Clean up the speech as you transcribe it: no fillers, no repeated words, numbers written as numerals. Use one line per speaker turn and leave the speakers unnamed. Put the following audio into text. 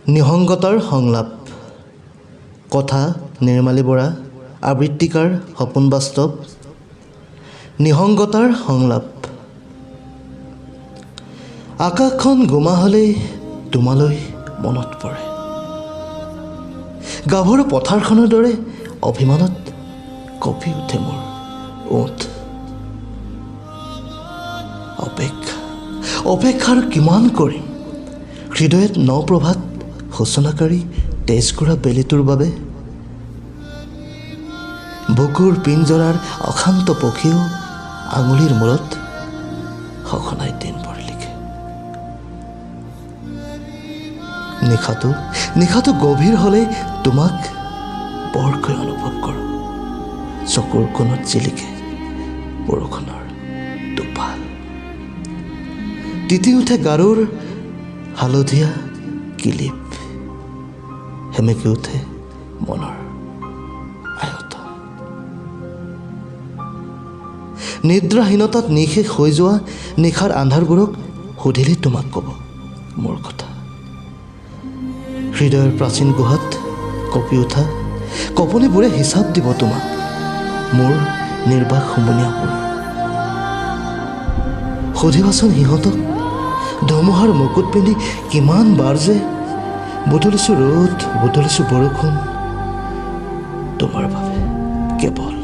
নিসংগতাৰ সংলাপ। কথা নিৰ্মালী বৰা, আবৃত্তিকাৰ সপোন বাস্তৱ। নিসংগতাৰ সংলাপ। আকাশখন গোমা হ'লেই তোমালৈ মনত পৰে। গাভৰু পথাৰখনৰ দৰে অভিমানত কঁপি উঠে মোৰ ওঁঠ। অপেক্ষা, অপেক্ষা আৰু কিমান কৰিম হৃদয়ত নপ্ৰভাত সূচনাকাৰী তেজকুৰা বেলিটোৰ বাবে? বুকুৰ পিঞ্জৰাৰ অশান্ত পক্ষীও আঙুলিৰ মূৰত সঘনাই দিনবোৰ লিখে। নিশাটো গভীৰ হ'লেই তোমাক বৰকৈ অনুভৱ কৰোঁ। চকুৰ কোণত জিলিকে বৰষুণৰ টোপাল, তিতি উঠে গাৰুৰ হালধীয়া কিলিপ, সেমেকি উঠে মনৰ আয়তন। নিদ্ৰাহীনতাত নিঃশেষ হৈ যোৱা নিশাৰ আন্ধাৰবোৰক সুধিলেই তোমাক ক'ব মোৰ কথা। হৃদয়ৰ প্ৰাচীন গুহাত কঁপি উঠা কঁপনিবোৰে হিচাপ দিব তোমাক মোৰ নিৰ্বাক হুমুনিয়াবোৰ। সুধিবাচোন সিহঁতক, ধুমুহাৰ মুকুট পিন্ধি কিমান বাৰ যে বুটলিছোঁ ৰ'দ, বুটলিছোঁ বৰষুণ তোমাৰ বাবে কেৱল।